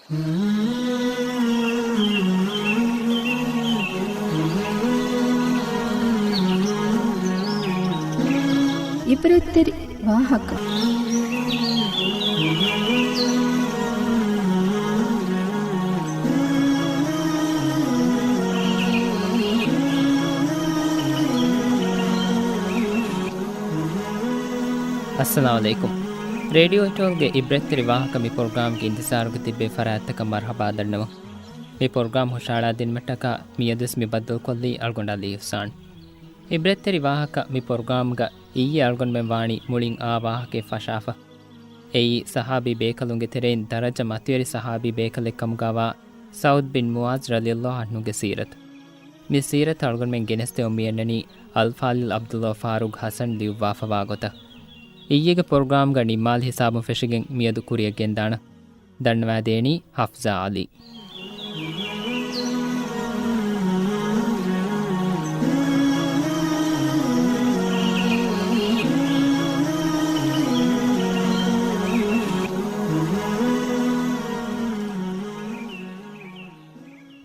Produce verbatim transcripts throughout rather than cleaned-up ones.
އިބްރަތްތެރި ވާހަކަ. އައްސަލާމު ޢަލައިކުމް. ރޭޑިއޯ އެޓޯލްގެ އިބްރަތްތެރި ވާހަކަ މި ޕްރޮގްރާމްގެ އިންތިޒާރުގަ ތިއްބެވި ފަރާތްތަކަށް މަރުޙަބާ ދަންނަވަން. މި ޕްރޮގްރާމް ހުށަހަޅާދިނުމަށްޓަކާ މިއަދުވެސް މި ބައްދަލުކޮށްލީ އަޅުގަނޑު ޢަލީ އިޙްސާން. އިބްރަތްތެރި ވާހަކަ މި ޕްރޮގްރާމްގަ އިއްޔެ އަޅުގަނޑުމެން ވާނީ މުޅިން އާ ވާހަކައެއް ފަށާފަ. އެއީ ޞަޙާބީ ބޭކަލުންގެ ތެރެއިން ދަރަޖަ މަތިވެރި ޞަޙާބީ ބޭކަލެއް ކަމުގާވާ ސަޢުދު ބިން މުޢާޛް ރަޟިޔަﷲ ޢަންހުގެ ސީރަތު. މި ސީރަތު އަޅުގަނޑުމެން ގެނެސްދެމުން މިއަންނަނީ އަލްފާޟިލް ޢަބްދުﷲ ފާރޫޤް ޙަސަން ލިޔުއްވާފަވާ ގޮތަށް. އިއްޔެގެ ޕްރޮގްރާމްގަ ނިންމާލި ހިސާބުން ފެށިގެން މިއަދު ކުރިއަށް ގެންދާނަން. ދަންނަވާދޭނީ ޙަފްޒާ ޢަލީ.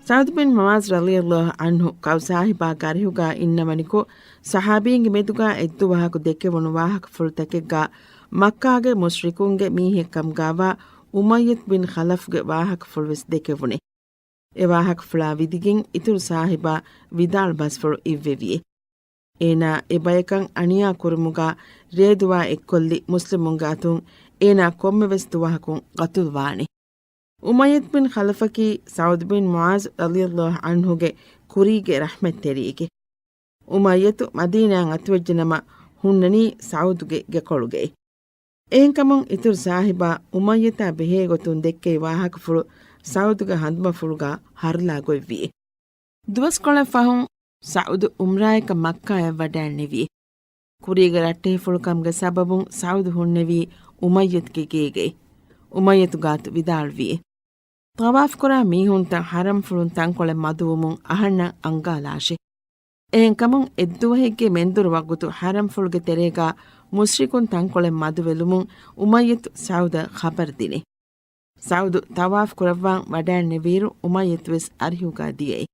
ސަޢުދު ބިން މުޢާޛް ރަޟިޔަﷲ ޢަންހު ކައު ސާހިބާގެ އަރިހުގާ އިންނަވަނިކޮށް، ޞަޙާބީންގެ މެދުގާ އެއްދުވަހަކު ދެކެވުނު ވާހަކަފުޅުތަކެއްގާ، މައްކާގެ މުޝްރިކުންގެ މީހެއް ކަމުގާވާ އުމައްޔަތު ބިން ޚަލަފްގެ ވާހަކަފުޅުވެސް ދެކެވުނީ. އެ ވާހަކަފުޅާ ވިދިގެން އިތުރު ސާހިބާ ވިދާޅު ބަސްފުޅު އިއްވެވިއޭ. އޭނާ އެ ބަޔަކަށް އަނިޔާ ކުރުމުގާ ރޭދުވާ އެއްކޮށްލި މުސްލިމުންގެ އަތުން އޭނާ ކޮންމެވެސް ދުވަހަކުން ޤަތުލުވާނެ. އުމައްޔަތު ބިން ޚަލަފަކީ ސަޢުދު ބިން މުޢާޛް ރަޟިޔަﷲ ޢަންހުގެ ކުރީގެ ރަޙްމަތްތެރިއެކޭ. އުމައްޔަތު މަދީނާއަށް އަތުވެއްޖެނަމަ ހުންނަނީ ސަޢުދުގެ ގެކޮޅުގައި. އެހެންކަމުން އިތުރު ސާހިބާ އުމައްޔަތާ ބެހޭ ގޮތުން ދެއްކެވި ވާހަކަފުޅު ސަޢުދުގެ ހަނދުމަފުޅުގާ ހަރުލާ ގޮތްވި. ދުވަސްކޮޅެއް ފަހުން ސަޢުދު އުމްރާއަކަށް މައްކާއަށް ވަޑައިންނެވި. ކުރީގެ ރައްޓެހިފުޅުކަމުގެ ސަބަބުން ސަޢުދު ހުންނެވީ އުމައްޔަތުގެ ގޭގައި. އުމައްޔަތު ގާތު ވިދާޅުވި، ޠަވާފުކުރާ މީހުންތައް ޙަރަމްފުޅުން ތަންކޮޅެއް މަދުވުމުން އަހަންނަށް އަންގާލާށޭ. އެހެންކަމުން އެއްދުވަހެއްގެ މެންދުރު ވަގުތު ޙަރަމްފުޅުގެ ތެރޭގާ މުޝްރިކުން ތަންކޮޅެއް މަދުވެލުމުން އުމައްޔަތު ސަޢުދަށް ޚަބަރު ދިނީ. ސަޢުދު ޠަވާފު ކުރައްވާން ވަޑައިންނެވިއިރު އުމައްޔަތުވެސް އަރިހުގާ ދިޔައީ.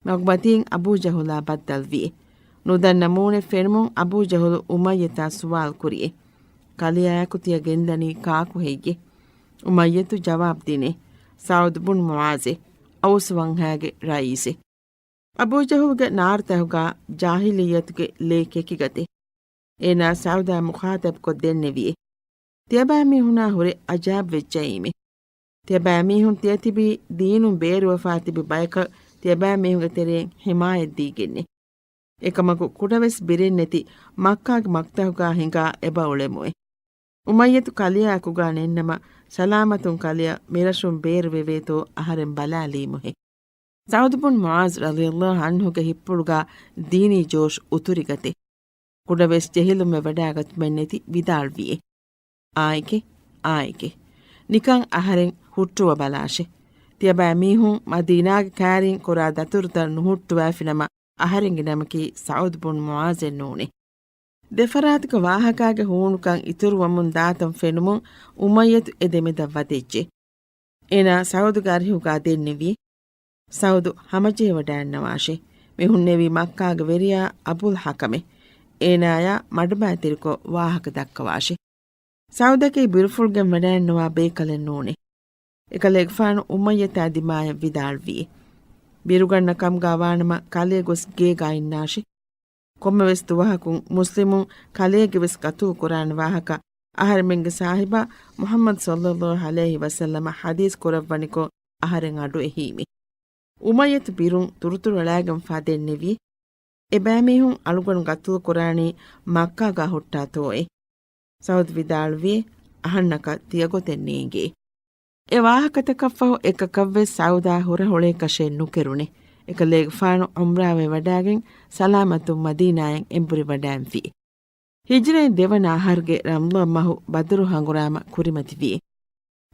މަގުމަތީން އަބޫ ޖަހުލާ ބައްދަލުވި. ނުދަންނަ މޫނެއް ފެނުމުން އަބޫ ޖަހުލު އުމައްޔަތާ ސުވާލު ކުރިއޭ. ކަލެއާއެކު ތިޔަ ގެންދަނީ ކާކު ހެއްޔޭ؟ އުމައްޔަތު ޖަވާބު ދިނީ، ސަޢުދު ބުން މުޢާޛޭ، އައުސް ވަންހާގެ ރައީސެއް. އަބޫ ޖަހުލްގެ ނާރުތަކުގާ ޖާހިލިއްޔަތުގެ ލޭ ކެކިގަތޭ. އޭނާ ސަޢުދާ މުޚާޠަބުކޮށް ދެންނެވިއޭ. ތިޔަބައިމީހުނާ ހުރެ އަޖާބްވެއްޖައީމޭ. ތިޔަބައިމީހުން ތިޔަތިބީ ދީނުން ބޭރުވެފާ ތިބި ބަޔަކަށް ތިޔަބައިމީހުންގެ ތެރެއިން ޙިމާޔަތް ދީގެންނޭ. އެކަމަކު ކުޑަވެސް ބިރެއްނެތި މައްކާގެ މަގްތަހުގާ ހިނގާ އެބައުޅެމުއޭ. އުމައްޔަތު ކަލެއާއެކުގާ ނެންނަމަ، ސަލާމަތުން ކަލެއަށް މިރަށުން ބޭރުވެވޭތޯ އަހަރެން ބަލާލީމުހޭ. ސަޢުދު ބުން މުޢާޛް ރަޟިޔަﷲ ޢަންހުގެ ހިއްޕުޅުގާ ދީނީ ޖޯޝް އުތުރިގަތޭ. ކުޑަވެސް ޖެހިލުމެއް ވަޑާގަތުމެއްނެތި ވިދާޅުވިއޭ، އާނއެކޭ، އާނއެކޭ. ނިކަން އަހަރެން ހުއްޓުވަބަލާށޭ. ތިޔަބައިމީހުން މަދީނާގެ ކައިރިން ކުރާ ދަތުރުތައް ނުހުއްޓުވައިފިނަމަ، އަހަރެންގެ ނަމަކީ ސަޢުދު ބުން މުޢާޛެއް ނޫނޭ. ދެފަރާތުގެ ވާހަކާގެ ހޫނުކަން އިތުރުވަމުން ދާތަން ފެނުމުން އުމައްޔަތު އެ ދެމެދަށް ވަދެއްޖެ. އޭނާ ސަޢުދުގެ އަރިހުގާ ދެންނެވި، ސަޢުދު ހަމަޖެހިވަޑައިންނަވާށޭ. މި ހުންނެވީ މައްކާގެ ވެރިޔާ އަބުލް ޙަކަމޭ. އޭނާޔާ މަޑުމައިތިރިކޮށް ވާހަކަ ދައްކަވާށޭ. ސަޢުދަކީ ބިރުފުޅުގެން ވަޑައިންނަވާ ބޭކަލެއް ނޫނޭ. އެކަލޭގެފާނު އުމައްޔަތާ ދިމާޔަށް ވިދާޅުވި، ބިރުގަންނަ ކަމުގާ ވާނަމަ ކަލޭ ގޮސް ގޭގާ އިންނާށޭ. ކޮންމެވެސް ދުވަހަކުން މުސްލިމުން ކަލޭގެވެސް ޤަތުލު ކުރާނެ ވާހަކަ އަހަރެމެންގެ ޞާޙިބާ މުޙައްމަދު ޞައްލައްލާހު ޢަލައިހި ވަސައްލަމަ ޙަދީޘް ކުރައްވަނިކޮށް އަހަރެން އަޑު އެހީމޭ. އުމައްޔަތު ބިރުން ތުރުތުރު އަޅާގެންފާ ދެންނެވި، އެބައިމީހުން އަޅުގަނޑު ޤަތުލު ކުރާނީ މައްކާގާ ހުއްޓާތޯއޭ؟ ސަޢުދު ވިދާޅުވި، އަހަންނަކަށް ތިޔަގޮތެއް ނޭނގޭ. އެ ވާހަކަތަކަށްފަހު އެކަކަށްވެސް ސަޢުދާ ހުރަހުޅޭކަށެއް ނުކެރުނެ. އެކަލޭގެފާނު ޢުމްރާވެ ވަޑާގެން ސަލާމަތުން މަދީނާއަށް އެނބުރި ވަޑައިންފި. ހިޖްރައިން ދެވަނަ އަހަރުގެ ރަމަޟާން މަހު ބަދުރު ހަނގުރާމަ ކުރިމަތިވި.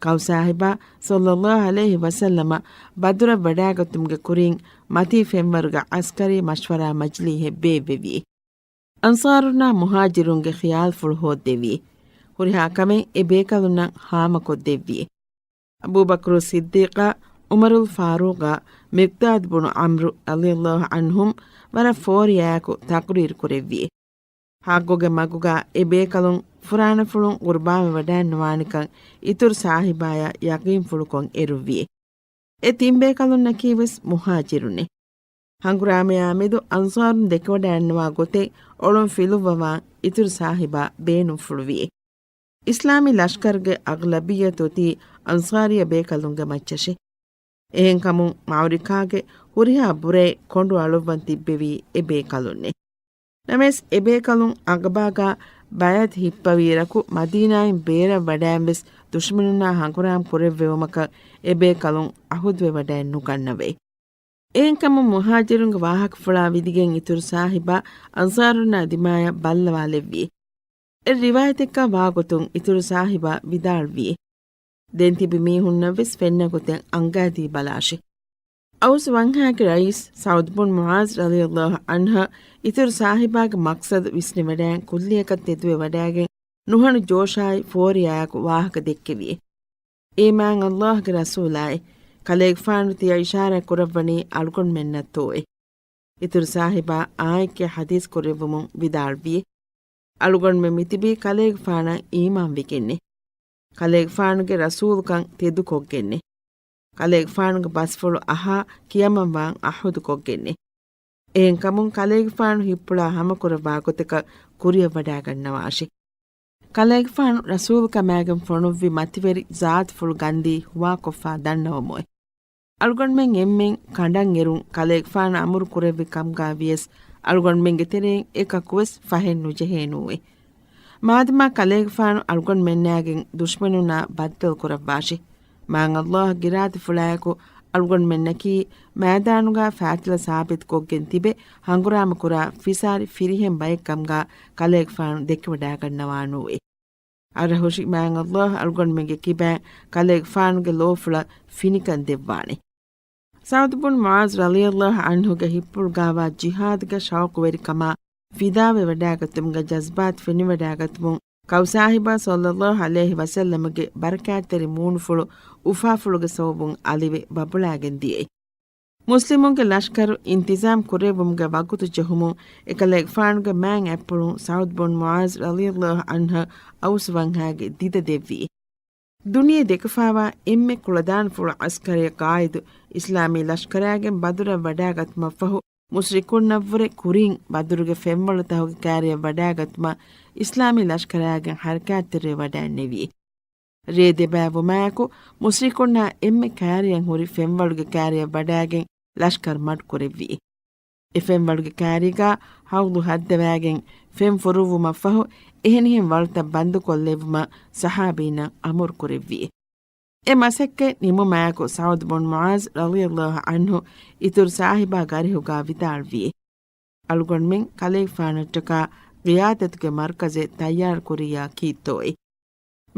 ކައު ސާހިބާ ޞައްލައްލާހު ޢަލައިހި ވަސައްލަމަ ބަދުރަށް ވަޑާގަތުމުގެ ކުރިން މަތީ ފެންވަރުގެ ޢަސްކަރީ މަޝްވަރާ މަޖިލީހެއް ބޭއްވެވި. އަންޞާރުންނާ މުހާޖިރުންގެ ޚިޔާލުފުޅު ހޯއްދެވި. ހުރިހާ ކަމެއް އެ ބޭކަލުންނަށް ހާމަކޮށްދެއްވި. އަބޫބަކުރު ޞިއްދީޤާ، ޢުމަރުލް ފާރޫޤާ، މިޤްދާދު ބުނު ޢަމްރު ރަޟިޔަﷲ ޢަންހުމް ވަރަށް ފޯރިޔާއަކު ތަޤްރީރު ކުރެއްވި. ޙައްޤުގެ މަގުގާ އެ ބޭކަލުން ފުރާނަފުޅުން ޤުރުބާވެވަޑައިންނަވާނެކަން އިތުރު ސާހިބާޔަށް ޔަޤީންފުޅުކޮށް އެރުއްވި. އެ ތިން ބޭކަލުންނަކީވެސް މުހާޖިރުންނޭ. ހަނގުރާމަޔާމެދު އަންޞާރުން ދެކެވަޑައިންނަވާ ގޮތެއް އޮޅުން ފިލުއްވަވާން އިތުރު ސާހިބާ ބޭނުންފުޅުވި. އިސްލާމީ ލަޝްކަރުގެ އަޣްލަބިއްޔަތު އޮތީ އަންޞާރިއްޔަ ބޭކަލުންގެ މައްޗަށޭ. އެހެންކަމުން މަޢުރިކާގެ ހުރިހާ ބުރައެއް ކޮނޑު އަޅުއްވަން ތިއްބެވީ އެ ބޭކަލުންނޭ. ނަމަވެސް އެ ބޭކަލުން އަޤަބާގާ ބައިޢަތު ހިއްޕަވިއިރަކު މަދީނާއިން ބޭރަށް ވަޑައިން ވެސް ދުޝްމަނުންނާ ހަނގުރާމަ ކުރެއްވެވުމަކަށް އެ ބޭކަލުން ޢަހުދުވެވަޑައެއް ނުގަންނަވައި. އެހެންކަމުން މުހާޖިރުންގެ ވާހަކަފުޅާ ވިދިގެން އިތުރު ސާހިބާ އަންޞާރުންނާ ދިމާޔަށް ބައްލަވާލެއްވި. އެ ރިވާޔަތެއްގާ ވާގޮތުން އިތުރު ސާހިބާ ވިދާޅުވި. ދެން ތިބި މީހުންނަށްވެސް ފެންނަ ގޮތެއް އަންގާދީ ބަލާށި. އައުސް ވަންހާގެ ރައީސް ސަޢުދު ބުން މުޢާޒް ރަޟިޔަﷲ ޢަންހަށް އިތުރު ސާހިބާގެ މަޤްޞަދު ވިސްނިވަޑައިން ކުއްލިއަކަށް ތެދުވެވަޑައިގެން ނުހަނު ޖޯޝާއި ފޯރިޔާއަކު ވާހަކަ ދެއްކެވި. އޭ މާތް ﷲ ގެ ރަސޫލާއޭ، ކަލޭގެފާނު ތިޔަ އިޝާރާތް ކުރައްވަނީ އަޅުގަނޑުމެންނަށްތޯއޭ؟ އިތުރު ސާހިބާ އާނއެކޭ ޙަދީޘް ކުރެއްވުމުން ވިދާޅުވި. އަޅުގަނޑުމެން މިތިބީ ކަލޭގެފާނަށް އީމާންވެގެންނޭ. ކަލޭގެފާނުގެ ރަސޫލުކަން ތެދުކޮށްގެންނޭ. ކަލޭގެފާނުގެ ބަސްފުޅު އަހާ ކިޔަމަންވާން ޢަހުދުކޮށްގެންނޭ. އެހެންކަމުން ކަލޭގެފާނު ހިއްޕުޅާ ހަމަކުރައްވާ ގޮތަކަށް ކުރިއަށްވަޑައިގަންނަވާށި. ކަލޭގެފާނު ރަސޫލުކަމާގެން ފޮނުއްވި މަތިވެރި ޒާތުފުޅު ގަންދީ ހުވާކޮށްފާ ދަންނަވަމުވެ. އަޅުގަނޑުމެން އެންމެން ކަނޑަށް އެރުން ކަލޭގެފާނު އަމުރު ކުރެއްވި ކަމުގާ ވިޔަސް އަޅުގަނޑުމެންގެ ތެރެއިން އެކަކުވެސް ފަހެއް ނުޖެހޭނޫއޭ. މާދަމާ ކަލޭގެފާނު އަޅުގަނޑުމެންނާގެން ދުޝްމަނުންނާ ބައްދަލު ކުރައްވާށި. މާތް ﷲ ގެ އިރާދަފުޅާއެކު އަޅުގަނޑުމެންނަކީ މައިދާނުގާ ފާތިލަ ސާބިތުކޮށްގެން ތިބެ ހަނގުރާމަ ކުރާ ފިސާރި ފިރިހެން ބައެއް ކަމުގާ ކަލޭގެފާނު ދެކެވަޑައިގަންނަވާނޫއޭ. އަރަހުށި މާތް ﷲ އަޅުގަނޑުމެންގެ ކިބައިން ކަލޭގެފާނުގެ ލޯފުޅަށް ފިނިކަން ދެއްވާނެ. ސަޢުދު ބުން މުޢާޒް ރަޟިޔަﷲ ޢަންހުގެ ހިއްޕުޅުގާވާ ޖިހާދުގެ ޝައުޤުވެރިކަމާ ފިދާވެވަޑައިގަތުމުގެ ޖަޒްބާތު ފެނިވަޑައިގަތުމުން ކައު ސާހިބާ ޞައްލަﷲ ޢަލައިހި ވަސައްލަމަގެ ބަރަކާތްތެރި މޫނުފުޅު އުފާފުޅުގެ ސަބަބުން އަލިވެ ބަބުޅާގެން ދިޔައީ. މުސްލިމުންގެ ލަޝްކަރު އިންތިޒާމް ކުރެއްވުމުގެ ވަގުތު ޖެހުމުން އެކަލޭގެފާނުގެ މާތް އަތްޕުޅުން ސަޢުދު ބުން މުޢާޒް ރަޟިޔަﷲ ޢަންހަށް އައުސް ވަންހާގެ ދިދަ ދެއްވި. ދުނިޔެ ދެކެފާވާ އެންމެ ކުޅަދާނަފުޅު ޢަސްކަރީ ޤާއިދު އިސްލާމީ ލަޝްކަރާގެން ބަދުރަށް ވަޑާގަތުމަށްފަހު، މުޝްރިކުންނަށްވުރެ ކުރިން ބަދުރުގެ ފެންވަޅުތަކުގެ ކާރިއަށް ވަޑާގަތުމަށް އިސްލާމީ ލަޝްކަރާގެން ޙަރަކާތްތެރިވެ ވަޑައިންނެވި. ރޭ ދެބައިވުމާއެކު، މުޝްރިކުންނާ އެންމެ ކާރިއަށް ހުރި ފެންވަޅުގެ ކާރިއަށް ވަޑާގެން ލަޝްކަރު މަޑުކުރެއްވި. އެ ފެންވަޅުގެ ކާރީގާ ހައުޟު ހައްދަވާގެން ފެން ފުރުއްވުމަށްފަހު، އެހެނިހެން ވަޅުތައް ބަންދުކޮށްލެއްވުމަށް ޞަޙާބީންނަށް އަމުރު ކުރެއްވި. އެ މަސައްކަތް ނިމުމާއެކު، ސަޢުދު ބުން މުޢާޒް ރަޟިޔަﷲ ޢަންހު އިތުރު ސާހިބާގެ އަރިހުގާ ވިދާޅުވި، އަޅުގަނޑުމެން ކަލޭގެފާނަށްޓަކާ ޤިޔާދަތުގެ މަރުކަޒެއް ތައްޔާރުކުރިއްޔާ ކީއްތޯއޭ؟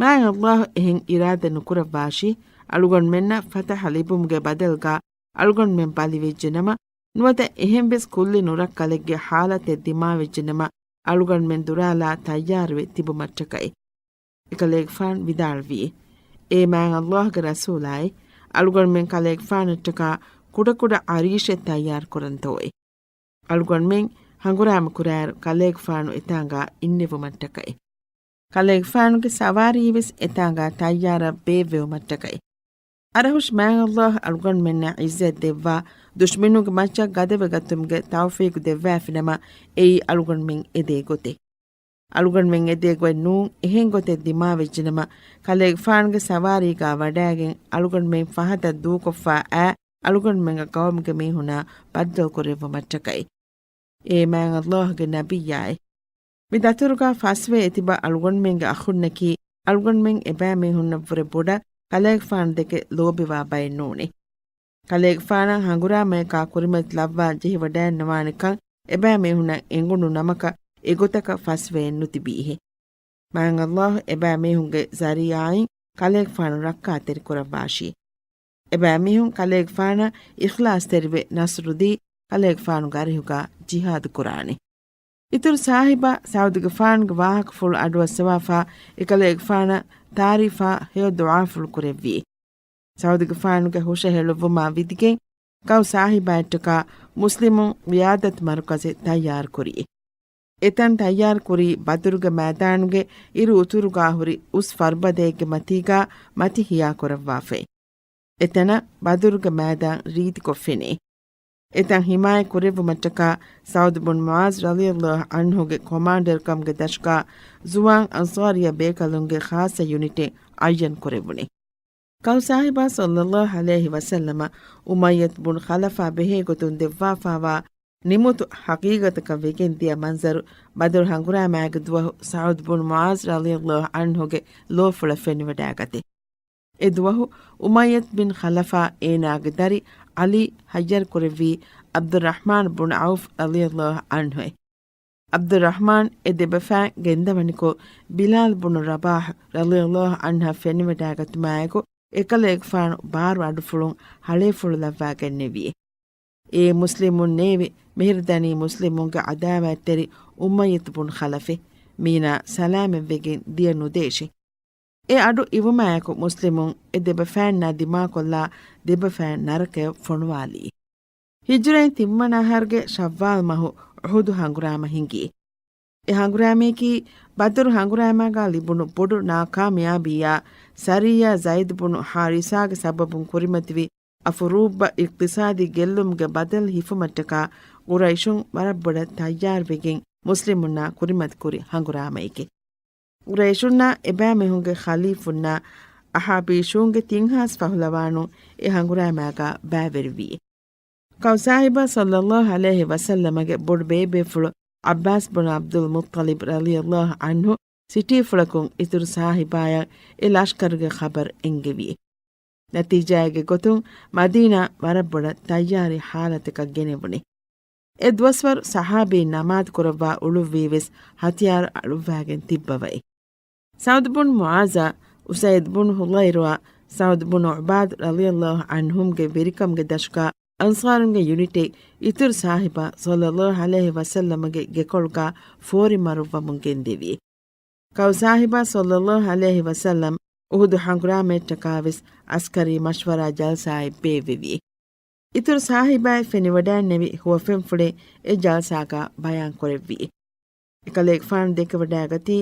މާތް ﷲ އެހެން އިރާދަ ނުކުރައްވާށި، އަޅުގަނޑުމެންނަށް ފަތަޙަ ލިބުމުގެ ބަދަލުގާ އަޅުގަނޑުމެން ބަލިވެއްޖެނަމަ، ނުވަތަ އެހެންވެސް ކުއްލި ނުރައްކަލެއްގެ ޙާލަތެއް ދިމާވެއްޖެނަމަ، އަޅުގަނޑުމެން ދުރާލާ ތައްޔާރުވެ ތިބުމަށްޓަކައި. އެކަލޭގެފާނު ވިދާޅުވީ، އޭ މާތް ﷲ ގެ ރަސޫލާއޭ، އަޅުގަނޑުމެން ކަލޭގެފާނަށްޓަކާ ކުޑަކުޑަ އަރީޝެއް ތައްޔާރުކުރަންތޯއޭ؟ އަޅުގަނޑުމެން ހަނގުރާމަ ކުރާއިރު ކަލޭގެފާނު އެތާނގާ އިންނެވުމަށްޓަކައި. ކަލޭގެފާނުގެ ސަވާރީވެސް އެތާނގާ ތައްޔާރަށް ބޭއްވެވުމަށްޓަކައި. އަރަހުށި މާތް ﷲ އަޅުގަނޑުމެންނަށް ޢިއްޒަތް ދެއްވާ، ދުޝްމަނުންގެ މައްޗަށް ގަދަވެގަތުމުގެ ތައުފީޤު ދެއްވާފިނަމަ، އެއީ އަޅުގަނޑުމެން އެދޭ ގޮތެއް. އަޅުގަނޑުމެން އެދޭ ގޮތް ނޫން، އެހެން ގޮތެއް ދިމާވެއްޖެނަމަ، ކަލޭގެފާނުގެ ސަވާރީގާ ވަޑާގެން އަޅުގަނޑުމެން ފަހަތަށް ދޫކޮށްފާ އައި، އަޅުގަނޑުމެންގެ ޤައުމުގެ މީހުނާ ބައްދަލު ކުރެއްވުމަށްޓަކައި. އޭ މާތް ﷲ ގެ ނަބިއްޔާއޭ! މި ދަތުރުގާ ފަސްވެ އެތިބަ އަޅުގަނޑުމެންގެ އަޚުންނަކީ، އަޅުގަނޑުމެން އެބައިމީހުންނަށްވުރެ ބޮޑަށް ކަލޭގެފާނު ދެކެ ލޯބިވާ ބައެއް ނޫނޭ. ކަލޭގެފާނަށް ހަނގުރާމަޔަކާ ކުރިމަތިލައްވާ ޖެހިވަޑައިންނަވާނެކަން އެބައިމީހުންނަށް އެނގުނު ނަމަކަށް، އެގޮތަކަށް ފަސްވެއެއް ނުތިބީހޭ. މާތް ﷲ އެބައިމީހުންގެ ޒަރީޢާއިން ކަލޭގެފާނު ރައްކާތެރި ކުރައްވާށި. އެބައިމީހުން ކަލޭގެފާނަށް އިޚްލާޞްތެރިވެ ނަޞްރުދީ، ކަލޭގެފާނުގެ އަރިހުގާ ޖިހާދު ކުރާނެ. އިތުރު ސާހިބާ ސަޢުދުގެފާނުގެ ވާހަކަފުޅު އަޑުއައްސަވާފާ، އެކަލޭގެފާނަށް ތާރީފާ ހެޔޮ ދުޢާފުޅު ކުރެއްވި. ސައުދުގެފާނުގެ ހުށަހެޅުއްވުމާ ވިދިގެން ކައު ސާހިބާއަށްޓަކާ މުސްލިމުން ޤިޔާދަތު މަރުކަޒެއް ތައްޔާރުކުރީ. އެތަން ތައްޔާރުކުރީ ބަދުރުގެ މައިދާނުގެ އިރު އުތުރުގާ ހުރި އުސް ފަރުބަދައެއްގެ މަތީގާ މަތި ހިޔާކުރައްވާފައި. އެތަނަށް ބަދުރުގެ މައިދާން ރީތިކޮށްފިނޭ. އެތަން ހިމާޔަތް ކުރެއްވުމަށްޓަކާ ސައުދު ބުން މުޢާޒް ރަޟިޔަﷲ ޢަންހުގެ ކޮމާންޑަރކަމުގެ ދަށުގާ ޒުވާން އަންޞާރިއްޔަ ބޭކަލުންގެ ޚާއްޞަ ޔުނިޓެއް އައްޔަން ކުރެއްވުނީ. ކައު ސާހިބާ ޞައްލަﷲ ޢަލައިހި ވަސައްލަމަ އުމައްޔަތު ބުން ޚަލަފާ ބެހޭ ގޮތުން ދެއްވާފާވާ ނިމުތު ޙަޤީޤަތަކަށް ވެގެން ދިޔަ މަންޒަރު ބަދުރު ހަނގުރާމާގެ ދުވަހު ސަޢުދު ބުން މުޢާޒް ރަޟިޔަﷲ ޢަންހުގެ ލޯފުޅަށް ފެނިވަޑާގަތޭ. އެ ދުވަހު އުމައްޔަތު ބިން ޚަލަފާ އޭނާގެ ދަރި ޢަލީ ހައްޔަރު ކުރެއްވީ ޢަބްދުއްރަޙްމާން ބުން ޢައުފް ރަޟިޔަﷲ ޢަންހުއޭ. ޢަބްދުއްރަޙްމާން އެ ދެބަފައިން ގެންދަވަނިކޮށް، ބިލާލް ބުނު ރަބާޙް ރަޟިޔަﷲ ޢަންހަށް ފެނިވަޑާގަތުމާއެކު، އެކަލޭގެފާނު ބާރު އަޑުފުޅުން ހަޅޭފުޅު ލައްވާގެންނެވި. އޭ މުސްލިމުންނޭވެ! މިހިރި ދަނީ މުސްލިމުންގެ ޢަދާވާތްތެރި އުމައްޔަތު ބުން ޚަލަފޭ. މީނާ ސަލާމަތްވެގެން ދިޔަ ނުދޭށި. އެ އަޑު އިވުމާއެކު މުސްލިމުން އެ ދެބަފައިންނާ ދިމާކޮށްލާ ދެބަފައިން ނަރަކަޔަށް ފޮނުވާލީ. ހިޖުރައިން ތިންވަނަ އަހަރުގެ ޝައްވާލް މަހު އުޙުދު ހަނގުރާމަ ހިނގި. އެ ހަނގުރާމަޔަކީ ބަދުރު ހަނގުރާމާގާ ލިބުނު ބޮޑު ނާކާމިޔާބީއާ، ސަރިއްޔާ ޒައިދު ބުނު ޙާރިސާގެ ސަބަބުން ކުރިމަތިވި އަފުރޫއްބަ އިޤްތިޞާދީ ގެއްލުމުގެ ބަދަލު ހިފުމަށްޓަކާ ޤުރައިޝުން ވަރަށް ބޮޑަށް ތައްޔާރުވެގެން މުސްލިމުންނާ ކުރިމަތިކުރި ހަނގުރާމައެކެ. ޤުރައިޝުންނާ އެބައިމީހުންގެ ޚަލީފުންނާ އަޙާބީޝޫންގެ ތިން ހާސް ފަހުލަވާނުން އެ ހަނގުރާމާގާ ބައިވެރިވި. ކައު ސާހިބާ ޞައްލަﷲ ޢަލައިހި ވަސައްލަމަގެ ބޮޑު ބޭބޭފުޅު ޢައްބާސް ބުނު ޢަބްދުލް މުއްޠަލިބް ރަޟިޔަﷲ ޢަންހު ސިޓީފުޅަކުން އިތުރު ސާހިބާޔަށް އެ ލަޝްކަރުގެ ޚަބަރު އެންގެވި. ނަތީޖާއެއްގެ ގޮތުން މަދީނާ ވަރަށް ބޮޑަށް ތައްޔާރީ ޙާލަތަކަށް ގެނެވުނީ. އެ ދުވަސްވަރު ޞަޙާބީން ނަމާދު ކުރައްވާ އުޅުއްވީވެސް ހަތިޔާރު އަޅުއްވާގެން ތިއްބަވައި. ސަޢުދު ބުން މުޢާޒާ، އުސައިދު ބުން ޙުޟައިރުއާ، ސަޢުދު ބުން ޢުބާދު ރަޟިޔަﷲ ޢަންހުމްގެ ވެރިކަމުގެ ދަށުގާ އަންޞާރުންގެ ޔުނިޓެއް އިތުރު ސާހިބާ ޞައްލަﷲ ޢަލައިހި ވަސައްލަމަގެ ގެކޮޅުގާ ފޯރި މަރުއްވަމުން ގެންދެވި. ކައު ސާހިބާ ޞައްލަﷲ ޢަލައިހި ވަސައްލަމް އުޙުދު ހަނގުރާމައަށްޓަކާވެސް އަސްކަރީ މަޝްވަރާ ޖަލްސާއެއް ބޭއްވެވި. އިތުރު ސާހިބާއެއް ފެނިވަޑައިންނެވި ހުވަފެންފުޅެއް އެ ޖަލްސާގާ ބަޔާން ކުރެއްވި. އެކަލޭގެފާނު ދެކެވަޑައިގަތީ،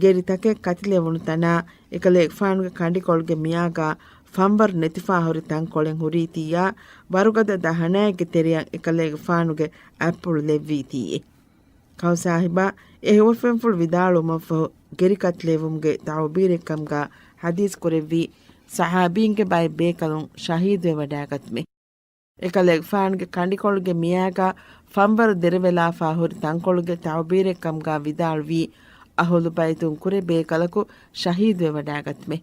ގެރި ތަކެއް ކަތިލެވުނު ތަނާ، އެކަލޭގެފާނުގެ ކަނޑިކޮޅުގެ މިޔާގާ ފަންވަރު ނެތިފާ ހުރި ތަންކޮޅެއް ހުރީތީއާ، ވަރުގަދަ ދަހަނައެއްގެ ތެރެއަށް އެކަލޭގެފާނުގެ އަތްޕުޅު ލެއްވީތީއޭ. ކައު ސާހިބާ އެ ހުވަފެންފުޅު ވިދާޅުވުމަށްފަހު، ގެރި ކަތިލެވުމުގެ ތަޢުބީރެއްކަމުގާ ޙަދީޘް ކުރެއްވީ، ޞަޙާބީންގެ ބައެއް ބޭކަލުން ޝަހީދުވެވަޑައިގަތުމެ. އެކަލޭގެފާނުގެ ކަނޑިކޮޅުގެ މިޔާގާ ފަންވަރު ދެރަވެލާފާ ހުރި ތަންކޮޅުގެ ތަޢުބީރެއްކަމުގާ ވިދާޅުވީ، އަހުލު ބައިތުން ކުރެ ބޭކަލަކު ޝަހީދުވެވަޑައިގަތުމެ.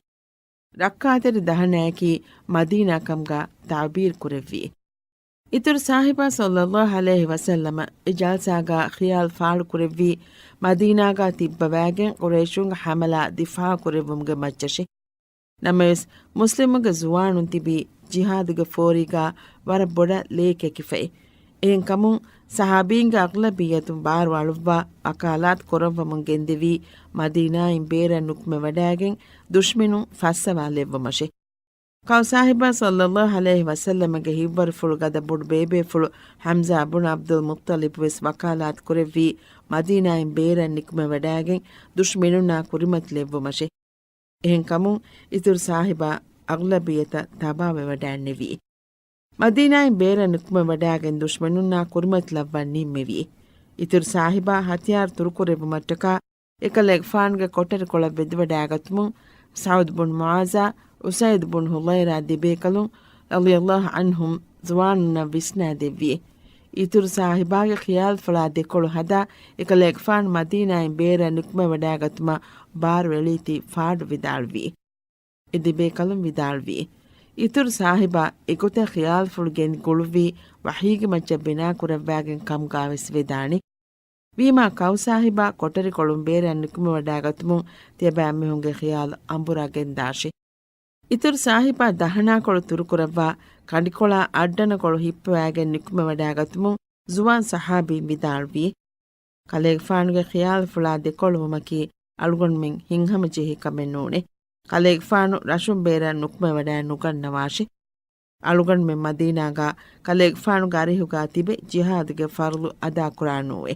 ރައްކާތެރި ދަހަނައަކީ މަދީނާކަމުގާ ތަޢުބީރު ކުރެއްވި. އިތުރު ސާހިބާ ޞައްލަﷲ ޢަލައިހި ވަސައްލަމަ އެ ޖަލްސާގާ ޚިޔާލު ފާޅުކުރެއްވީ، މަދީނާގާ ތިއްބަވައިގެން ޤުރައިޝުންގެ ޙަމަލާ ދިފާޢު ކުރެއްވުމުގެ މައްޗަށި. ނަމަވެސް، މުސްލިމުގެ ޒުވާނުން ތިބީ ޖިހާދުގެ ފޯރީގާ ވަރަށް ބޮޑަށް ލޭ ކެކިފައި. އެހެންކަމުން، ޞަޙާބީންގެ އަޣްލަބިއްޔަތުން ބާރު އަޅުއްވާ ވަކާލާތު ކުރައްވަމުން ގެންދެވީ، މަދީނާއިން ބޭރަށް ނުކުމެވަޑައިގެން ދުޝްމިނުން ފައްސަވާލެއްވުމަށެ. ކައު ސާހިބާ ޞައްލަﷲ ޢަލައިހި ވަސައްލަމަގެ ހިތްވަރުފުޅު ގަދަ ބޮޑު ބޭބޭފުޅު ޙަމްޒާ ބުނު ޢަބްދުލް މުއްޠަލިބު ވެސް ވަކާލާތު ކުރެއްވީ، މަދީނާއިން ބޭރަށް ނިކުމެވަޑައިގެން ދުޝްމިނުންނާ ކުރިމަތިލެއްވުމަށެ. އެހެންކަމުން، އިތުރު ސާހިބާ އަޣްލަބިއްޔަތަށް ތަބާވެވަޑައިންނެވި. މަދީނާއިން ބޭރަށް ނުކުމެވަޑައިގެން ދުޝްމަނުންނާ ކުރިމަތިލައްވަން ނިންމެވި. އިތުރު ސާހިބާ ހަތިޔާރު ތުރުކުރެއްވުމަށްޓަކާ، އެކަލޭގެފާނުގެ ކޮޓަރިކޮޅަށް ވެދިވަޑައިގަތުމުން، ސަޢުދު ބުން މުޢާޒާ، އުސައިދު ބުން ޙުޟައިރާ ދެބޭކަލުން، ރަޟިޔަﷲ ޢަންހުމް، ޒުވާނުންނަށް ވިސްނާދެއްވި. އިތުރު ސާހިބާގެ ޚިޔާލުފުޅާ ދެކޮޅު ހަދާ، އެކަލޭގެފާނު މަދީނާއިން ބޭރަށް ނުކުމެވަޑައިގަތުމަށް ބާރު އެޅީތީ ފާޑު ވިދާޅުވި. އެ ދެބޭކަލުން ވިދާޅުވީ، އިތުރު ސާހިބާ އެގޮތަށް ޚިޔާލުފުޅު ގެންގުޅުއްވީ ވަޙީގެ މައްޗަށް ބިނާކުރައްވާގެން ކަމުގާވެސް ވެދާނެ. ވީމާ ކައު ސާހިބާ ކޮޓަރިކޮޅުން ބޭރަށް ނުކުމެވަޑައިގަތުމުން ތިޔަބައިމީހުންގެ ޚިޔާލު އަނބުރާ ގެންދާށި. އިތުރު ސާހިބާ ދަހަނާކޮޅު ތުރުކުރައްވާ ކަނޑިކޮޅާ އައްޑަނަކޮޅު ހިއްޕަވައިގެން ނުކުމެވަޑައިގަތުމުން ޒުވާން ޞަޙާބީން ވިދާޅުވީ، ކަލޭގެފާނުގެ ޚިޔާލުފުޅާ ދެކޮޅުވުމަކީ އަޅުގަނޑުމެން ހިތްހަމަޖެހޭ ކަމެއް ނޫނޭ. ކަލޭގެފާނު ރަށުން ބޭރަށް ނުކުމެވަޑައެއް ނުގަންނަވާށި. އަޅުގަނޑުމެން މަދީނާގަ ކަލޭގެފާނުގެ އަރިހުގަ ތިބެ ޖިހާދުގެ ފަރުޟު އަދާކުރާނޫވެ.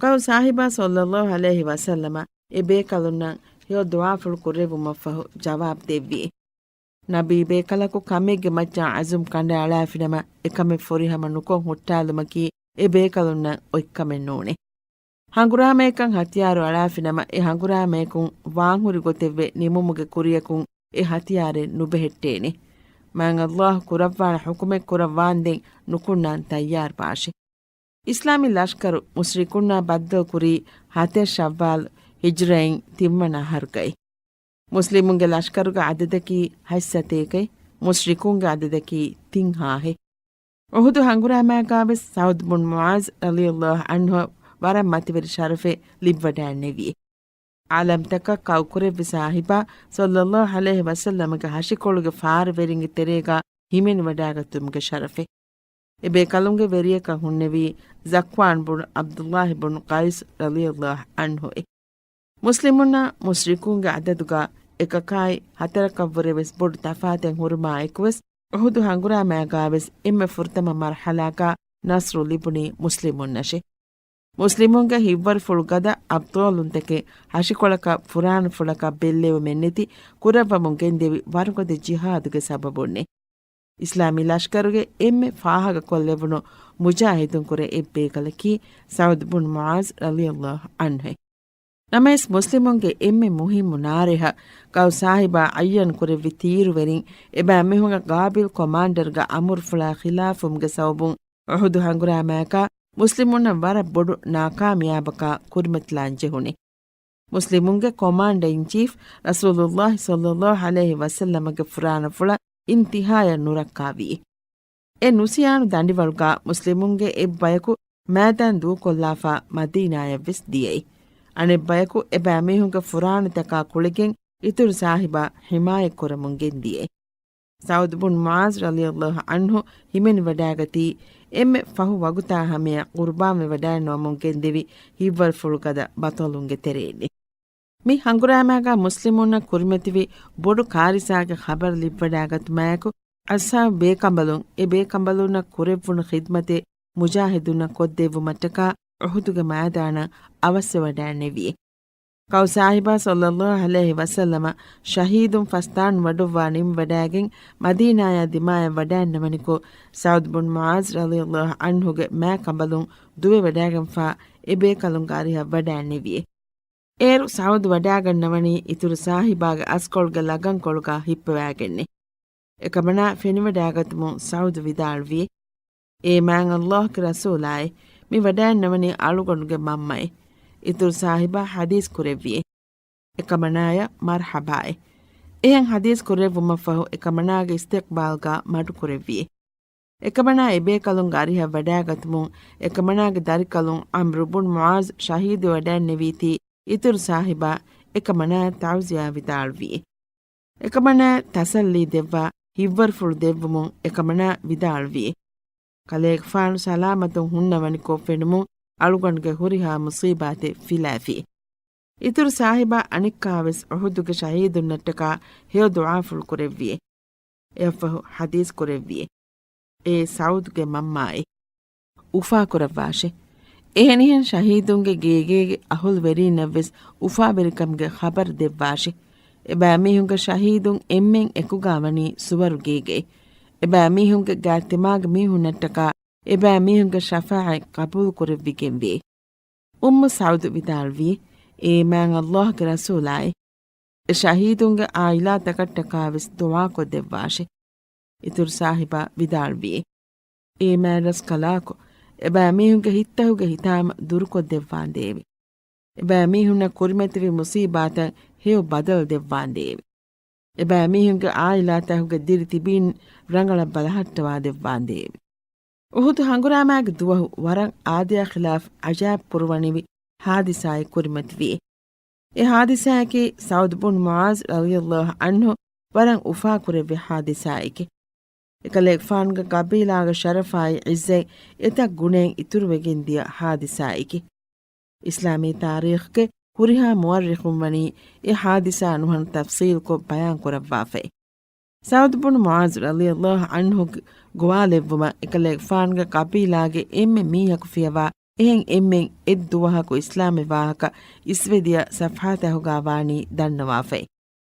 ކައު ސާހިބާ ޞައްލައްލާހު ޢަލައިހި ވަސައްލަމަ އެ ބޭކަލުންނަށް ހެޔޮ ދުޢާފުޅު ކުރެއްވުމަށްފަހު ޖަވާބު ދެއްވި. ނަބީ ބޭކަލަކު ކަމެއްގެ މައްޗަށް ޢަޒުމް ކަނޑައަޅާފިނަމަ، އެކަމެއް ފުރިހަމަ ނުކޮށް ހުއްޓާލުމަކީ އެ ބޭކަލުންނަށް އޮތްކަމެއް ނޫނޭ. ހަނގުރާމައެއްކަން ހަތިޔާރު އަޅާފިނަމަ، އެ ހަނގުރާމަޔަކުން ވާންހުރި ގޮތެއްވެ ނިމުމުގެ ކުރިޔަކުން އެ ހަތިޔާރެއް ނުބެހެއްޓޭނެ. މާތް ﷲ ކުރައްވާނެ ޙުކުމެއް ކުރައްވާންދެން ނުކުންނާން ތައްޔާރުވާށި. އިސްލާމީ ލަޝްކަރު މުޝްރިކުންނާ ބައްދަލުކުރީ ހަތެއް ޝައްވާލް ހިޖްރައިން ތިންވަނަ އަހަރުގައި. މުސްލިމުންގެ ލަޝްކަރުގެ އަދަދަކީ ހަތް ސަތޭކައެއް، މުޝްރިކުންގެ އަދަދަކީ ތިން ހާހެއް. އުޙުދު ހަނގުރާމާގާވެސް ސަޢުދު ބުން މުޢާޒް ރަޟިޔަﷲ ޢަންހު ވަރަށް މަތިވެރި ޝަރަފެއް ލިބިވަޑައިންނެވި. ޢާލަމްތަކަށް ކައުކުރެއްވި ސާހިބާ ޞައްލައްލާހު ޢަލައިހި ވަސައްލަމަގެ ހަށިކޮޅުގެ ފާރުވެރިންގެ ތެރޭގަ ހިމެނިވަޑައިގަތުމުގެ ޝަރަފެއް. އެބޭކަލުންގެ ވެރިޔަކަށް ހުންނެވީ ޒަކްވާން ބުން ޢަބްދުﷲ ބުން ޤައިސް ރަޟިޔަﷲ ޢަންހު އެ. މުސްލިމުންނާ މުޝްރިކުންގެ އަދަދުގަ އެކަކާއި ހަތަރަކަށްވުރެވެސް ބޮޑު ތަފާތެއް ހުރުމާ އެކުވެސް، އުޙުދު ހަނގުރާމާގާވެސް އެންމެ ފުރަތަމަ މަރްޙަލާގާ ނަޞްރު ލިބުނީ މުސްލިމުންނަށެ. މުސްލިމުންގެ ހިތްވަރުފުޅު ގަދަ އަބްޠާލުންތަކެއް ހަށިކޮޅަކަށް ފުރާނަފުޅަކަށް ބެއްލެވުމެއްނެތި ކުރައްވަމުން ގެންދެވި ވަރުގަދަ ޖިހާދުގެ ސަބަބުންނެ. އިސްލާމީ ލަޝްކަރުގެ އެންމެ ފާހަގަކޮށްލެވުނު މުޖާހިދުންކުރެ އެއްބޭކަލަކީ ސަޢުދު ބުން މުޢާޒް ރަޟިޔަﷲ ޢަންހު. ނަމަވެސް މުސްލިމުންގެ އެންމެ މުހިއްމު ނާރެހަށް ކައު ސާހިބާ ޢައްޔަން ކުރެއްވި ތީރުވެރިން އެބައިމީހުންގެ ޤާބިލް ކޮމާންޑަރގެ އަމުރުފުޅާ ޚިލާފުވުމުގެ ސަބަބުން އުޙުދު ހަނގުރާމާއަކާ މުސްލިމުންނަށް ވަރަށް ބޮޑު ނާކާމިޔާބަކާ ކުރިމަތިލާން ޖެހުނީ. މުސްލިމުންގެ ކޮމާންޑަ އިން ޗީފް ރަސޫލުﷲ ޞައްލައްލާހު ޢަލައިހި ވަސައްލަމަގެ ފުރާނަފުޅަށް އިންތިހާޔަށް ނުރައްކާވީ. އެ ނުސިޔާނު ދަނޑިވަޅުގަ މުސްލިމުންގެ އެއްބަޔަކު މައިދާން ދޫކޮށްލާފަ މަދީނާޔަށްވެސް ދިޔައީ. އަނެއްބަޔަކު އެބައިމީހުންގެ ފުރާނަތަކާ ކުޅެގެން އިތުރު ސާހިބާ ޙިމާޔަތްކުރަމުން ގެންދިޔައީ. ސަޢުދު ބުން މުޢާޒް ރަޟިޔަﷲ ޢަންހު ހިމެނިވަޑައިގަތީ، އެންމެ ފަހު ވަގުތާ ހަމަޔަށް ޤުރުބާންވެވަޑައިންނަވަމުން ގެންދެވި ހިތްވަރުފުޅުގަދަ ބަޠަލުންގެ ތެރެއިންނެ. މި ހަނގުރާމާގާ މުސްލިމުންނަށް ކުރިމަތިވި ބޮޑު ކާރިސާގެ ޚަބަރު ލިބިވަޑައިގަތުމާއެކު، އަޞްޙާބު ބޭކަނބަލުން އެ ބޭކަނބަލުންނަށް ކުރެއްވުނު ޚިދްމަތެއް މުޖާހިދުންނަށް ކޮށްދެއްވުމަށްޓަކާ އުޙުދުގެ މައިދާނަށް އަވަސްވެވަޑައިންނެވި. ކައު ސާހިބާ ޞައްލައްލާހު ޢަލައިހި ވަސައްލަމަ ޝަހީދުން ފަސްދާން ވަޑުއްވާ ނިމިވަޑައިގެން މަދީނާޔާ ދިމާޔަށް ވަޑައިންނަވަނިކޮށް، ސަޢުދު ބުން މުޢާޒް ރަޟިޔަﷲ ޢަންހުގެ މާ ކަނބަލުން ދުވެވަޑައިގެންފާ އެ ބޭކަލުންގެ އަރިހަށް ވަޑައިންނެވި. އޭރު ސަޢުދު ވަޑައިގަންނަވަނީ އިތުރު ސާހިބާގެ އަސްކޮޅުގެ ލަގަންކޮޅުގަ ހިއްޕަވައިގެންނެ. އެކަމަނާ ފެނިވަޑައިގަތުމުން ސަޢުދު ވިދާޅުވި، އޭ މާތް ﷲގެ ރަސޫލާއޭ، މި ވަޑައިންނަވަނީ އަޅުގަނޑުގެ މަންމައޭ. އިތުރު ސާހިބާ ޙަދީޘް ކުރެއްވި، އެކަމަނާޔަށް މަރްޙަބާއޭ. އެހެން ޙަދީޘް ކުރެއްވުމަށްފަހު އެކަމަނާގެ އިސްތިޤްބާލްގަ މަޑުކުރެއްވި. އެކަމަނާ އެބޭކަލުންގެ އަރިހަށް ވަޑައިގަތުމުން އެކަމަނާގެ ދަރިކަލުން ޢަމްރު ބުން މުޢާޒް ޝަހީދުވެވަޑައިންނެވީތީ އިތުރު ސާހިބާ އެކަމަނާއަށް ތަޢުޒިޔާ ވިދާޅުވި. އެކަމަނާއަށް ތަސައްލީ ދެއްވާ ހިތްވަރުފުޅު ދެއްވުމުން އެކަމަނާ ވިދާޅުވި، ކަލޭގެފާނު ސަލާމަތުން ހުންނަވަނިކޮށް ފެނުމުން އަޅުގަނޑުގެ ހުރިހާ މުޞީބާތެއް ފިލާފި. އިތުރު ސާހިބާ އަނެއްކާވެސް އުޙުދުގެ ޝަހީދުންނަށްޓަކާ ހެޔޮ ދުޢާފުޅު ކުރެއްވި. އެއަށްފަހު ޙަދީޘް ކުރެއްވި، އޭ ސަޢުދުގެ މަންމާއޭ، އުފާކުރައްވާށި. އެހެނިހެން ޝަހީދުންގެ ގޭގޭގެ އަހުލުވެރީންނަށްވެސް އުފާވެރިކަމުގެ ޚަބަރު ދެއްވާށި. އެބައިމީހުންގެ ޝަހީދުން އެންމެން އެކުގާވަނީ ސުވަރުގޭގައި. އެބައިމީހުންގެ ގާތްތިމާގެ މީހުންނަށްޓަކާ އެބައިމީހުންގެ ޝަފާޢަތް ޤަބޫލުކުރެއްވިގެންވޭ. އުއްމު ސަޢުދު ވިދާޅުވީ، އޭ މާތް ﷲގެ ރަސޫލާއޭ، އެ ޝަހީދުންގެ ޢާއިލާތަކަށްޓަކާވެސް ދުޢާކޮށްދެއްވާށި. އިތުރު ސާހިބާ ވިދާޅުވި، އޭ މާތް ރަސްކަލާކޮ، އެބައިމީހުންގެ ހިތްތަކުގެ ހިތާމަ ދުރުކޮށްދެއްވާނދޭވެ. އެބައިމީހުންނަށް ކުރިމަތިވި މުޞީބާތަށް ހެޔޮ ބަދަލު ދެއްވާނދޭވެ. އެބައިމީހުންގެ ޢާއިލާތަކުގެ ދިރި ތިބީން ރަނގަޅަށް ބަލަހައްޓަވާ ދެއްވާނދޭވެ. އުޙުދު ހަނގުރާމާގެ ދުވަހު ވަރަށް އާދަޔާ ޚިލާފު ޢަޖާއިބު ކުރުވަނިވި ޙާދިސާއެއް ކުރިމަތިވި. އެ ޙާދިސާއަކީ ސަޢުދު ބުން މުޢާޒް ރަޟިޔަﷲ ޢަންހު ވަރަށް އުފާކުރެއްވި ޙާދިސާއެކެ. އެކަލޭގެފާނުގެ ޤަބީލާގެ ޝަރަފާއި ޢިއްޒަތް އެތައް ގުނައެއް އިތުރުވެގެން ދިޔަ ޙާދިސާއެކެ. އިސްލާމީ ތާރީޚްގެ ހުރިހާ މުއައްރިޚުން ވަނީ އެ ޙާދިސާ ނުހަނު ތަފްޞީލްކޮށް ބަޔާން ކުރައްވާފައި. ސަޢުދު ބުނު މުޢާޛު ރަޟިޔަﷲ ޢަންހުގެ ގޮވާލެއްވުމަށް އެކަލޭގެފާނުގެ ޤަބީލާގެ އެންމެ މީހަކު ފިޔަވާ އެހެން އެންމެން އެއްދުވަހަކު އިސްލާމްވި ވާހަކަ އިސްވެދިޔަ ޞަފްޙާތަކުގާ ވާނީ ދަންނަވާފައި.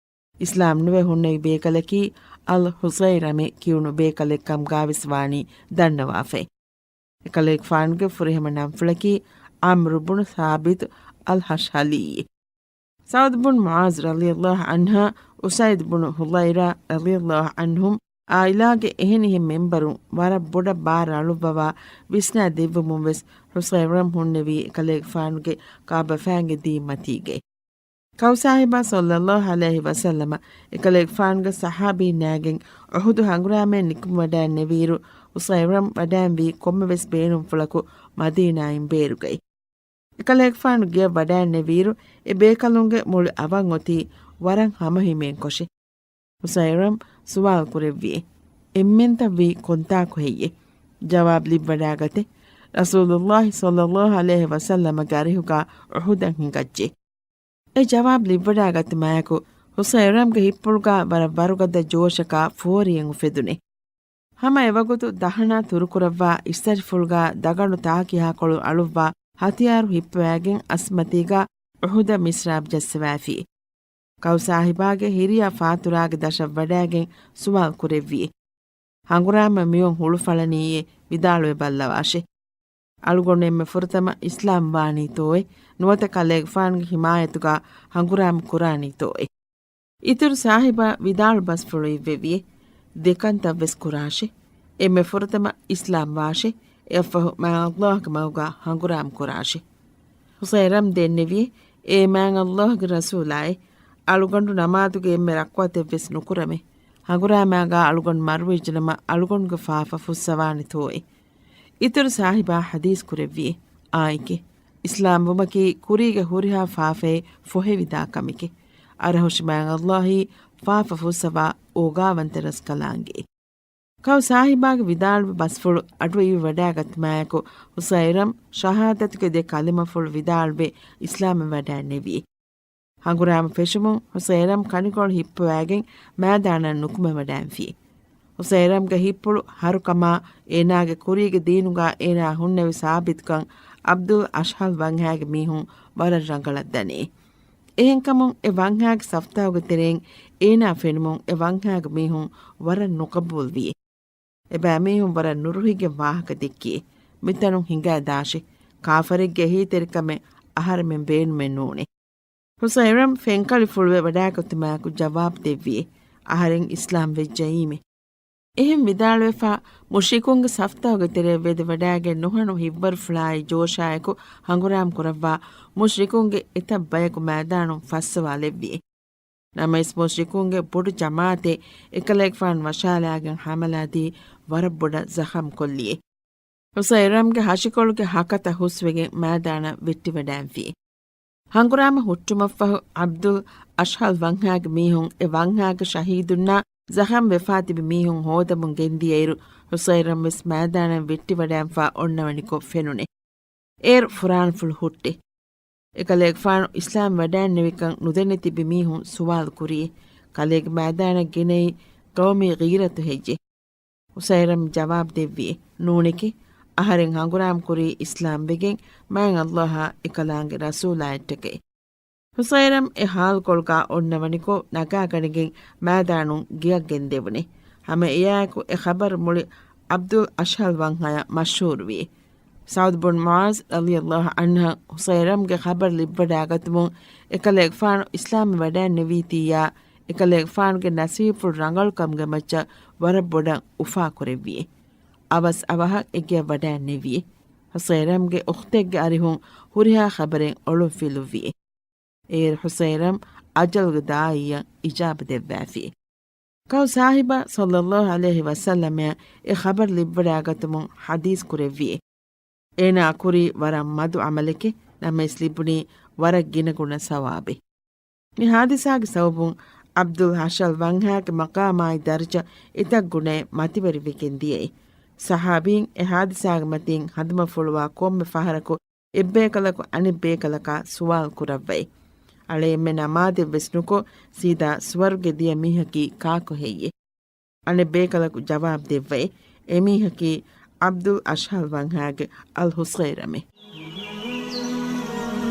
އިސްލާމް ނުވެ ހުންނެވި ބޭކަލަކީ އަލް ހުޞައިރަމި ކިޔުނު ބޭކަލެއް ކަމުގާވެސް ވާނީ ދަންނަވާފައި. އެކަލޭގެފާނުގެ ފުރިހަމަ ނަންފުޅަކީ ޢަމްރު ބުނު ސާބިތު އަލް ހަޝްހަލީ. ސަޢުދު ބުނު މުޢާޛު ރަޟިޔަﷲ ޢަންހާ، އުސަޢިދު ބުނު ޙުޟައިރާ ރަޟިޔަﷲ ޢަންހުމް، ޢާއިލާގެ އެހެނިހެން މެންބަރުން ވަރަށް ބޮޑަށް ބާރަށް އަޅުއްވަވާ ވިސްނާ ދެއްވުމުން ވެސް ޙުޞައިރަމް ހުންނެވީ އެކަލޭގެފާނުގެ ކަޢުބަފައިންގެ ދީން މަތީގައި. ކައު ސާހިބާ ޞައްލަﷲ ޢަލައިހި ވަސައްލަމަ އެކަލޭގެފާނުގެ ޞަޙާބީންނާގެން އުޙުދު ހަނގުރާމައަށް ނިކުމެވަޑައިންނެވިއިރު، ޙުޞައިރަމް ވަޑައިންވީ ކޮންމެވެސް ބޭނުންފުޅަކު މަދީނާއިން ބޭރުގައި. އެކަލޭގެފާނު ގެޔަށް ވަޑައިންނެވިއިރު، އެ ބޭކަލުންގެ މުޅި އަވަށް އޮތީ ވަރަށް ހަމަހިމޭންކޮށި. ޙުޞައިރަމް ސުވާލު ކުރެއްވިއޭ، އެންމެންތައް ވީ ކޮންތާކު ހެއްޔޭ؟ ޖަވާބު ލިބިވަޑައިގަތެ. ރަސޫލުﷲ ޞައްލަﷲ ޢަލައިހި ވަސައްލަމަގެ އަރިހުގާ އުޙުދަށް ހިނގައްޖެ. އެ ޖަވާބު ލިބިވަޑައިގަތުމާއެކު، ޙުޞައިރަމްގެ ހިތްޕުޅުގާ ވަރަށް ވަރުގަދަ ޖޯޝަކާ ފޯރިއެއް އުފެދުނެ. ހަމަ އެވަގުތު ދަހަނާ ތުރުކުރައްވާ އިސްތަށިފުޅުގާ ދަގަނޑު ތާކިހާކޮޅު އަޅުއްވާ ހަތިޔާރު ހިއްޕަވައިގެން އަސްމަތީގާ އުޙުދަށް މިސްރާބު ޖައްސަވައިފި. ކައު ސާހިބާގެ ހިރިޔާ ފާތުރާގެ ދަށަށް ވަޑައިގެން ސުވާލު ކުރެއްވި. ހަނގުރާމަ މިއޮން ހުޅުފަޅަނީއޭ ވިދާޅުވެ ބައްލަވާށެ. އަޅުގަނޑު އެންމެ ފުރަތަމަ އިސްލާމް ވާނީތޯއޭ؟ ނުވަތަ ކަލޭގެފާނުގެ ހިމާޔަތުގާ ހަނގުރާމަ ކުރާނީތޯއޭ؟ އިތުރު ސާހިބާ ވިދާޅު ބަސްފުޅު އިއްވެވިއޭ. ދެކަންތައްވެސް ކުރާށެ. އެންމެ ފުރަތަމަ އިސްލާމް ވާށެ. އެއަށްފަހު މާތް ﷲގެ މަގުގާ ހަނގުރާމަ ކުރާށެ. ޙުޞައިރަމް ދެންނެވިއޭ، އޭ މާތް ﷲގެ ރަސޫލާއޭ، އަޅުގަނޑު ނަމާދުގެ އެންމެ ރަކުޢަތެއްވެސް ނުކުރަމޭ. ހަނގުރާމާގާ އަޅުގަނޑު މަރުވެއްޖެނަމަ އަޅުގަނޑުގެ ފާފަ ފުއްސަވާނެތޯއޭ؟ އިތުރު ސާހިބާ ޙަދީޘް ކުރެއްވިއޭ، އާނއެކޭ. އިސްލާމް ވުމަކީ ކުރީގެ ހުރިހާ ފާފައެއް ފޮހެވިދާ ކަމެކޭ. އަރަހުށި މާތް ﷲއީ ފާފަ ފުއްސަވާ އޯގާވަންތަ ރަސްކަލާނގެ. ކައު ސާހިބާގެ ވިދާޅުވި ބަސްފުޅު އަޑުއިވިވަޑައިގަތުމާއެކު، ޙުޞައިރަމް ޝަހާދަތުގެ ދެ ކަލިމަފުޅު ވިދާޅުވެ އިސްލާމްވެ ވަޑައިންނެވި. ހަނގުރާމަ ފެށުމުން ޙުޞައިރަމް ކަނިކޮޅު ހިއްޕަވައިގެން މައިދާނަށް ނުކުމެވަޑައިންފި. ޙުޞައިރަމްގެ ހިއްޕުޅު ހަރުކަމާ އޭނާގެ ކުރީގެ ދީނުގާ އޭނާ ހުންނެވި ސާބިތުކަން ޢަބްދުލް އަޝްހަލް ވަންހާގެ މީހުން ވަރަށް ރަނގަޅަށް ދަނީ. އެހެންކަމުން އެ ވަންހާގެ ސަފްތާގެ ތެރެއިން އޭނާ ފެނުމުން އެ ވަންހާގެ މީހުން ވަރަށް ނުޤަބޫލްވި. އެބައިމީހުން ވަރަށް ނުރުހިގެން ވާހަކަ ދެއްކި. މިތަނުން ހިނގައިދާށެ. ކާފަރެއްގެ އެހީތެރިކަމެއް އަހަރެމެން ބޭނުމެއް ނޫނޭ. ޙުޞައިރަމް ފެންކަޅި ފުޅުވެ ވަޑައިގަތުމާއެކު ޖަވާބު ދެއްވި. އަހަރެން އިސްލާމް ވެއްޖައީމެ. އެހެން ވިދާޅުވެފާ، މުޝްރިކުންގެ ސަފްތަހުގެ ތެރެއަށް ވެދެވަޑައިގެން ނުހަނު ހިތްވަރުފުޅާއި ޖޯޝާއެކު ހަނގުރާމަ ކުރައްވާ މުޝްރިކުންގެ އެތައް ބަޔަކު މައިދާނުން ފައްސަވާލެއްވި. ނަމަވެސް މުޝްރިކުންގެ ބޮޑު ޖަމާޢަތެއް އެކަލޭގެފާނު ވަށާލާގެން ހަމަލާދީ ވަރަށް ބޮޑަށް ޒަޚަމް ކޮށްލި. ޙުޞައިރަމްގެ ހަށިކޮޅުގެ ހަކަތަ ހުސްވެގެން މައިދާނަށް ވެއްޓިވަޑައިންފި. ހަނގުރާމަ ހުއްޓުމަށްފަހު ޢަބްދުލް އަޝްހަލް ވަންހާގެ މީހުން އެ ވަންހާގެ ޝަހީދުންނާ ޒަޚަމް ވެފާ ތިބި މީހުން ހޯދަމުން ގެންދިޔައިރު، ޙުޞައިރަމް ވެސް މައިދާނަށް ވެއްޓިވަޑައިންފާ އޮންނަވަނިކޮށް ފެނުނެ. އޭރު ފުރާނަފުޅު ހުއްޓި. އެކަލޭގެފާނު އިސްލާމް ވަޑައިންނެވިކަން ނުދެނެތިބި މީހުން ސުވާލު ކުރީ، ކަލޭގެ މައިދާނަށް ގެނައީ ޤައުމީ ޣީރަތު ހެއްޔޭ؟ ޙުޞައިރަމް ޖަވާބު ދެއްވި، ނޫނެކޭ، އަހަރެން ހަނގުރާމަ ކުރީ އިސްލާމް ވެގެން މާތް ﷲއާ އެކަލާނގެ ރަސޫލާއަށްޓަކައި. ޙުޞައިރަމް އެ ހާލުކޮޅުގާ އޮންނަވަނިކޮށް ނަގާގަނެގެން މައިދާނުން ގެޔަށް ގެންދެވުނެ. ހަމަ އެއާއެކު އެ ޚަބަރު މުޅި ޢަބްދުލް އަޝްހަލް ވަންހަޔަށް މަޝްހޫރުވި. ސަޢުދު ބުން މުޢާޛް ރަޟިޔަﷲ ޢަންހަށް ޙުޞައިރަމްގެ ޚަބަރު ލިބިވަޑައިގަތުމުން އެކަލޭގެފާނު އިސްލާމްވެ ވަޑައިންނެވީތީއާ، އެކަލޭގެފާނުގެ ނަސީބުފުޅު ރަނގަޅުކަމުގެ މައްޗަށް ވަރަށް ބޮޑަށް އުފާކުރެއްވި. އަވަސް އަވަހަށް އެ ގެޔަށް ވަޑައިންނެވި. ޙުޞައިރަމްގެ އުޚްތެއްގެ އަރިހުން ހުރިހާ ޚަބަރެއް އޮޅުންފިލުއްވި. އޭރު ޙުޞައިރަމް އަޖަލުގެ ދާއިއަށް އިޖާބަ ދެއްވާފި. ކައު ސާހިބާ ޞައްލަﷲ ޢަލައިހި ވަސައްލަމައަށް އެ ޚަބަރު ލިބިވަޑައިގަތުމުން ޙަދީޘް ކުރެއްވި. އޭނާ ކުރީ ވަރަށް މަދު ޢަމަލެކޭ، ނަމަވެސް ލިބުނީ ވަރަށް ގިނަގުނަ ސަވާބެއް. މި ޙާދިސާގެ ސަބަބުން ޢަބްދުލް އަޝްހަލް ވަންހާގެ މަޤާމާއި ދަރަޖަ އެތައް ގުނައެއް މަތިވެރިވެގެން ދިޔައީ. ޞަޙާބީން އެ ޙާދިސާގެ މަތިން ހަނދުމަފުޅުވާ ކޮންމެ ފަހަރަކު އެއްބޭކަލަކު އަނެއްބޭކަލަކާ ސުވާލު ކުރައްވައި. އަޅެ އެންމެ ނަމާދެއްވެސް ނުކޮށް، ސީދާ ސުވަރުގެ ދިޔަ މީހަކީ ކާކު ހެއްޔޭ؟ އަނެއް ބޭކަލަކު ޖަވާބު ދެއްވައޭ، އެމީހަކީ ޢަބްދުލް އަޝްހަލް ވަންހާގެ އަލް ހުސައިރަމޭ.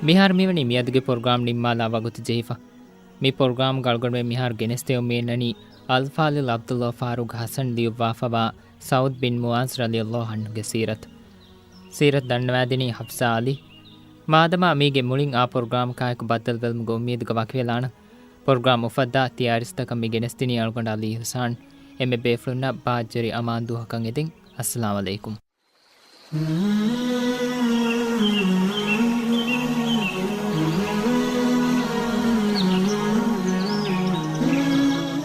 މިހާރު މިވަނީ މިއަދުގެ ޕްރޮގްރާމް ނިންމާލާ ވަގުތު ޖެހިފަ. މި ޕްރޮގްރާމްގަ އަޅުގަނޑުމެން މިހާރު ގެނެސްދެވުމީ އެންނަނީ އަލްފާޟިލް ޢަބްދުﷲ ފާރޫޤް ޙަސަން ލިޔުއްވާފަވާ ސަޢުދް ބިން މުޢާޛް ރަޟިޔަﷲ ޢަންހުގެ ސީރަތު. ސީރަތު ދަންނަވާދިނީ ޙަފްޞާ ޢަލީ. މާދަމާ މީގެ މުޅިން އާ ޕްރޮގްރާމަކާއެކު ބައްދަލުވެލުމުގެ އުއްމީދުގަ ވަކިވެލާނަން. ޕްރޮގްރާމް އުފައްދާ ތިޔާރިސްތަކަށް މި ގެނެސްދިނީ އަޅުގަނޑު ޢަލީ އިޙްސާން. އެންމެ ބޭފުޅުންނަށް ބާއްޖަވެރި އަމާން ދުވަހަކަށް އެދެން. އައްސަލާމް ޢަލައިކުމް.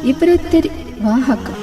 ޢިބްރަތްތެރި ވާހަކަ.